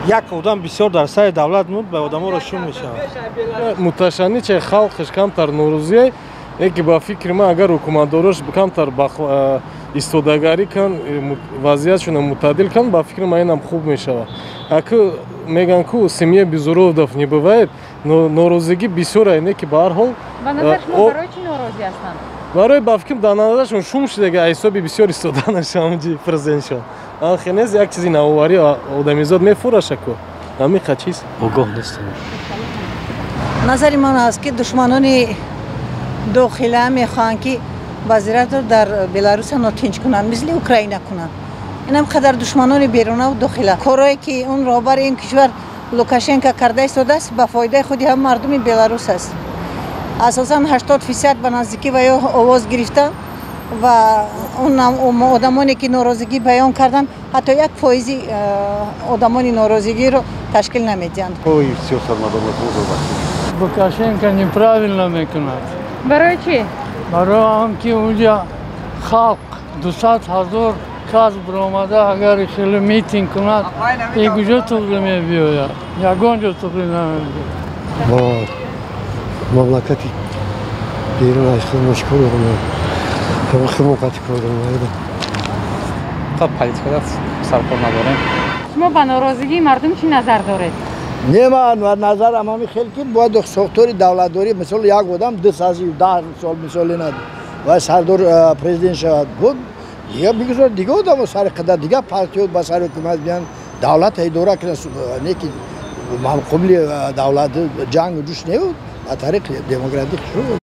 Як одам бисёр дар сари давлат муд, ба одаморо шум мешавад. Муташанниче халқаш камтар норозие, яке ба фикри ман, агар ҳукуматдорош камтар истодагарӣ кан, вазъиятшона мутадил кан, ба фикри ман инам хуб мешавад. Аку мегӯянд ку, семья без уродов не бывает, но норозигӣ бисёр, не ки ба ҳар ҳол. Ба назар шумо, барои чӣ норозӣ ҳастанд? Барои, ба фикрам, дар назарашон шум шудага ҳисоби бисёр истоданашон президентшон. Хенез як чизи навоварӣ одамизод мефураша ку, ҳамиқа чиз. Огоҳ нестам. Назари ман аст, ки душманони дохила мехоҳанд, ки вазиратро дар Беларуса нотинҷ кунанд, мисли Украина кунанд. Инам қадар душманони берунаву дохила, корое ки он роҳбари ин кишвар Лукашенко карда истодааст, ба фоидаи худи ҳам мардуми Беларус аст. Асосан 80% ба наздикӣ ва ё овоз гирифтанд ва он одамоне, ки норозигӣ баён карданд, ҳатто 1 фоизи одамони норозигиро ташкил намедиҳанд. Лукашенко неправильно мекунад. Барои чӣ? Барои он ки унҷа халқ 200 000 кас биромада, агар хеле митинг кунад, и куҷо туғри мебиёяд? Ягон ҷо туғри намебиёяд. Бо мамлакати берун аз худ мушкил дорам, худмон қати кор дорам. Та политикада саркор надорем. Шумо ба норозигии мардум чӣ назар доред? Не, ман назарам ҳамин хел, ки бояд сохтори давлатдорӣ, мисол, як одам 210 сол, мисоли, над ва сардор, президент шавад, буд дига бигузор дига одамо сари қадар, дига партиё ба сари ҳукумат биян, давлата идора кунад. Не ки қобили давлат ҷангу ҷӯш не, ба тариқи демократӣ шуд.